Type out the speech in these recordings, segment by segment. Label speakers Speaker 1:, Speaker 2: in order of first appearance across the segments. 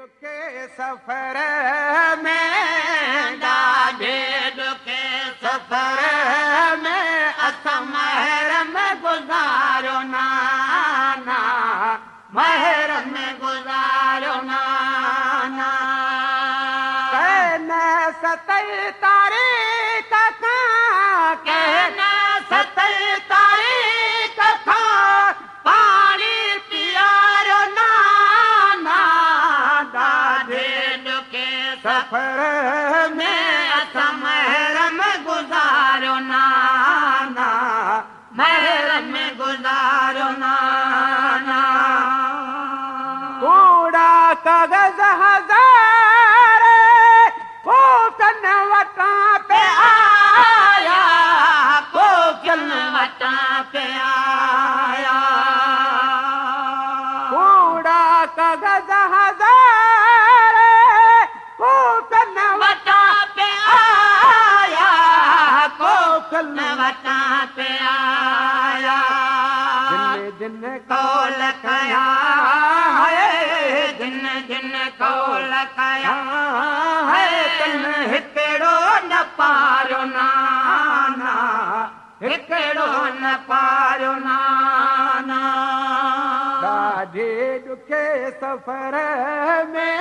Speaker 1: ॾुखे सफ़र में, ॾाढे ॾुखे सफ़र में असां महरम गुज़ारियो नाना, महरम गुज़ारियो नाना। कहन सतई तारीख़ खां, कहन सतई तारीख़ खां पाणी पीआरियो नाना, ॾाढे ॾुखे सफ़र में असां महरम गुज़ारियो नाना, महरम गुज़ारियो नाना। कूड़ा कागज़ हज़ार कोकन वटां पे आया, कोकन वटां पे आया। कूड़ा कागज़ हज़ार कोकन वटां पे आया, कोकन वटां पे आया। जिन जिन कौल कया है, जिन जिन कौल कया है, तन हिकिड़ो न पारियो नाना, हिकिड़ो न पारियो नाना। ॾाढे ॾुखे सफ़र में,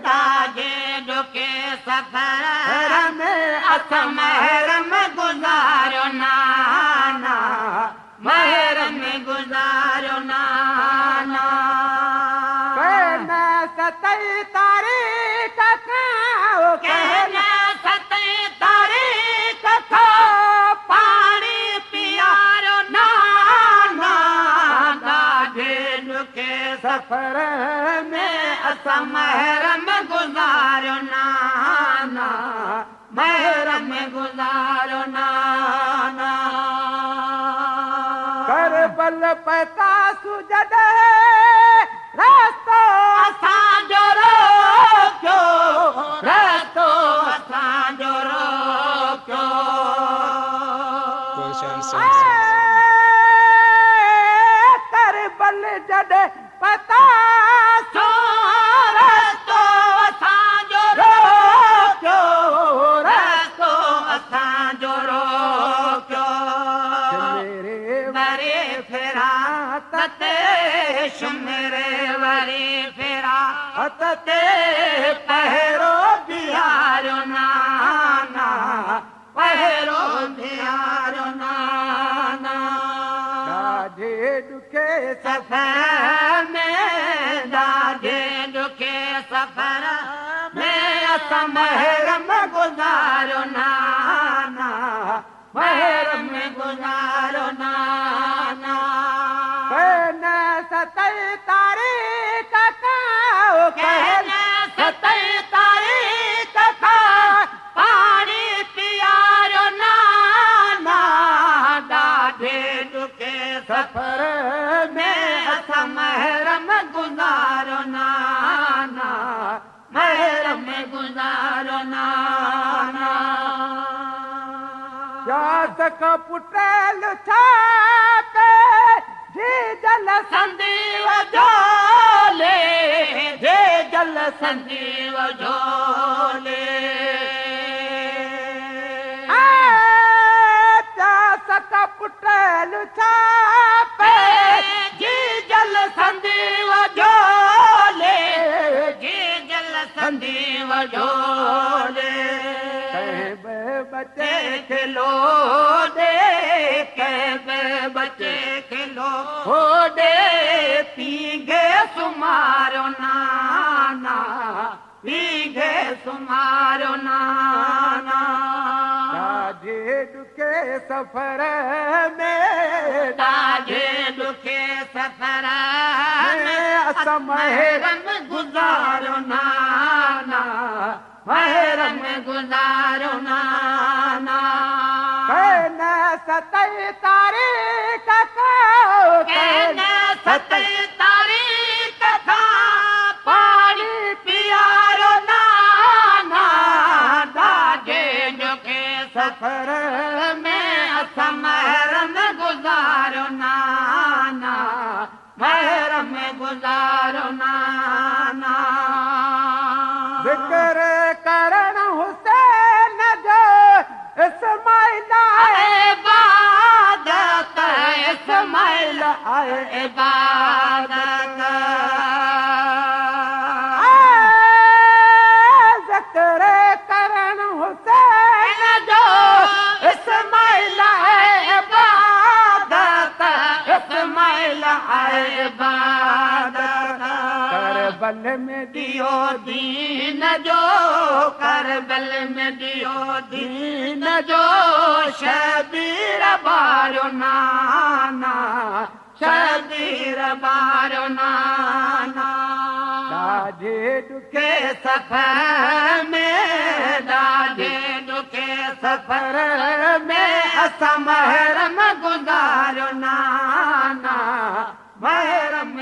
Speaker 1: ॾाढे ॾुखे सफ़र में असां महरम गुज़ारियो नाना, महरम गुज़ारियो नाना। कहन सतई तारीख़ खां, कहन सतई तारीख़ खां पाणी पीआरियो नाना, ॾाढे ॾुखे सफ़र में असां महरम गुज़ारियो नाना, महरम गुज़ारियो नाना। करबल पतासु जॾहिं रस्तो असांजो रोकियो, रस्तो असांजो रोकियो। करबल जॾहिं पतासु रस्तो असांजो रोकियो, रस्तो असांजो रोकियो। वरी फिरा तते शुमरे, वरी फिरा तते पहरो बिहारियो नाना, पहरो बिहारियो नाना। ॾाढे ॾुखे सफ़र में, ॾाढे ॾुखे सफ़र में असां महरम गुज़ारियो नाना, महरम गुज़ारियो नाना। कहन सतई तारीख़ खां, कहन सतई तारीख़ खां पाणी पीआरियो नाना, ॾाढे ॾुखे सफ़र में असां महरम गुज़ारियो नाना, महरम गुज़ारियो नाना। प्यास खां पुटल छापे जे जल संदीव झोले, जे जल संदीव झोले। प्यास खां पुटल छापे जी जल संदीव झोले, जी जल संदीव झोले। बचे खिलो दे, कंहिं बचे खिलो दे, पीघे सुमारियो नाना, पीघे सुमारियो नाना। ॾाढे ॾुखे सफ़र में, ॾाढे ॾुखे सफ़र में असां महरम गुज़ारियो नाना, महरम गुज़ारियो नाना। कहन सतई तारीख़ खां, कहन सतई तारीख़ खां पाणी पीआरियो नाना, ॾाढे ॾुखे सफ़र में असां महरम गुज़ारियो नाना, महरम गुज़ारियो नाना। ذڪر ڪرڻ حسين جو اسماعيل عبادت، اسماعيل عبادت. ذڪر ڪرڻ حسين جو اسماعيل عبادت، اسماعيل عبادت. کربل ۾ ڏيئو دين جو، کربل ۾ ڏيئو دين جو شبير ٻاريو نانا، شبير ٻاريو نانا. ڏاڍي ڏکي سفر ۾، ڏاڍي ڏکي سفر ۾ اسان محرم گذاريو نانا، محرم.